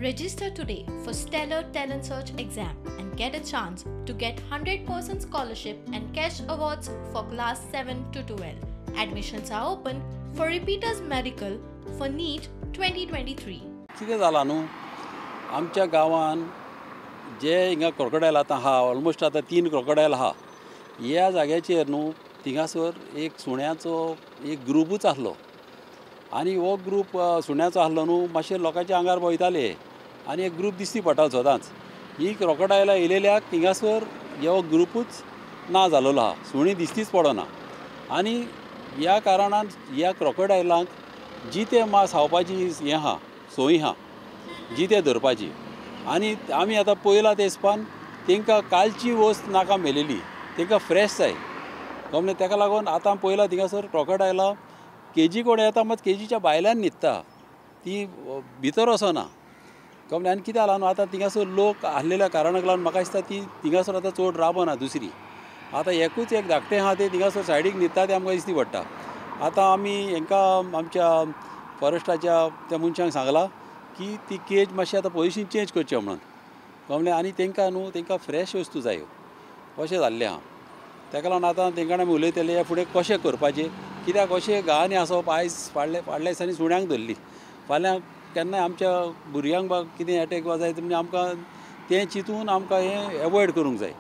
Register today for Stellar Talent Search exam and get a chance to get 100% scholarship and cash awards for class 7 to 12. Admissions are open for repeaters medical for NEET 2023. कितें जालां न्हू, आमच्या गांवान जे हिंगा crocodile आतां आहा, almost आतां 3 crocodile आहा. ह्या जाग्याचेर न्हू थिंगासर एक सुण्याचो एक ग्रुपूच आसलो आनी हो ग्रूप सुण्याचो आसलो न्हू, मातशे लोकांच्या आंगार भोंवताले आनी एक ग्रूप दिसती पडटालो सदांच. ही क्रोकोडायलां येयलेल्याक थिंगासर हो ग्रुपूच ना जालोलो आहा, सुणी दिसतीच पडना. आनी ह्या कारणान ह्या क्रोकोडायलांक जितें मांस खावपाची हें आहा, सोय आहा जितें धरपाची. आनी आमी आतां पळयलां ते हिसपान तांकां कालची वस्त नाका मेलेली, तांकां फ्रेश जाय. कमले ताका लागून आतां पळयलां थिंगासर क्रोकोडायलां केजी कोण येता मात केजीच्या भायल्यान न्हिदता, ती भितर वचना. कमले आनी कितें जालां न्हू, आतां थिंगासर लोक आसलेल्या कारणाक लागून म्हाका दिसता ती थिंगासर आतां चड राबना दुसरी. आतां एकूच एक धाकटें आहा तें थिंगासर सायडीक न्हिदता, तें आमकां दिसती पडटा. आतां आमी हांकां आमच्या फॉरेस्टाच्या त्या मनशांक सांगलां की ती केज मातशी आतां पोजिशन चेंज करचें म्हणून. कमले आनी तांकां न्हू तांकां फ्रेश वस्तू जायो अशें जाल्लें आहा. ताका लागून आतां तांकां आमी उलयतले ह्या फुडें कशें करपाचें, कित्याक अशें गांवांनी आसप. आयज फाडल्या दिसांनी सुण्यांक धरली, फाल्यां केन्नाय आमच्या भुरग्यांक बा कितें एटॅक वा जायत म्हणजे आमकां तें चिंतून आमकां हें एवॉयड करूंक जाय.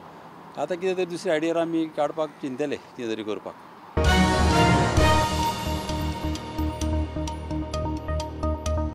आतां कितें तरी दुसरी आयडिया आमी काडपाक चिंतले कितें तरी करपाक.